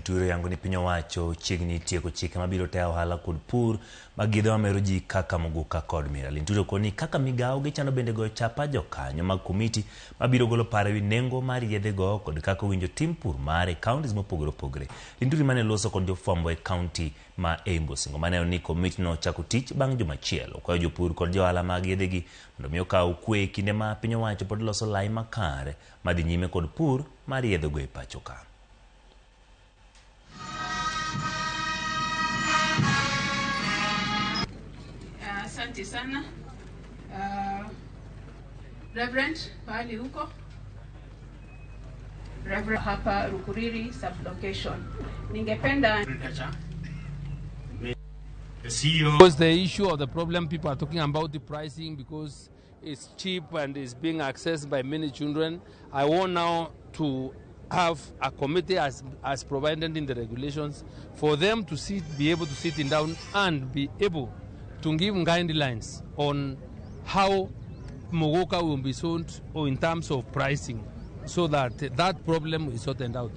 Linturi oyango ni piny owacho chiegni tieko chike mabiro tayo ohala kod pur mag yedhe mamero ji kaka muguka kod mira. Linturi okoni ni kaka migawo gichano bende goyo chapa jokanyo mag komiti mabiro golo paro ewi nengo mar yedhe go kod kaka owinjo tim pur mare e counties mopogore opogore. Linturi mane loso kod jofwambo e county ma Embu osingo maneno ni komiti no chako tich bang' juma achiel. Okwayo jopur kod johala mag yedhe gi mondo mi okaw kwe e kinde ma piny owacho pod loso lai makare madhi nyime kod pur mar yedhe go e pacho ka. Asante sana Reverend pahali huko Reverend hapa Rukuriri sublocation. Ningependa The CEO Because the issue of the problem people are talking about the pricing because it's cheap and it's being accessed by many children. I want now to have a committee as provided in the regulations for them to sit, be able to sit down and be able to give guidelines on how Muguka will be sold or in terms of pricing so that that problem is sorted out.